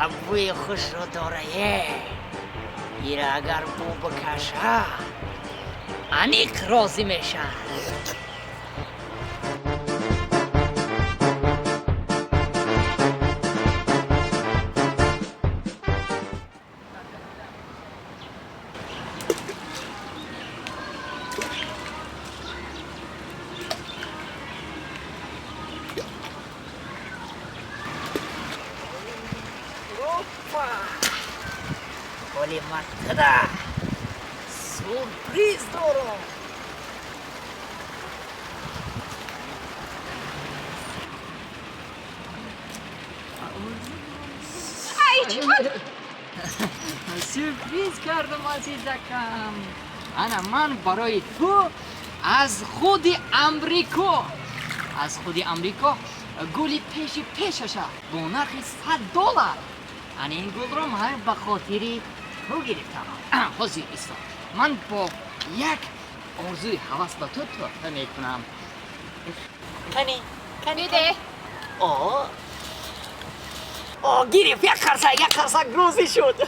Бӯи хушро дорае. Ира агар бӯ бикаша, аниқ розӣ мешавад. Опа! Ҳоли маттада сюрприз дорам. Ай, чӣ буд? Сюрприз кардам, азизакам. Ана, ман барои ту аз худи Амрико, аз худи Амрико гули пеши пешаша бо нархи 100 доллар. Ана, ин гулро ман ба хотири ту гирифтам. Ҳозир исто, ман бо як орзуи ҳавас ба ту тӯҳфа мекунам. Кани, кани. Биде. О, о, гирифт! Як қарсак, як қарсак, розӣ шуд.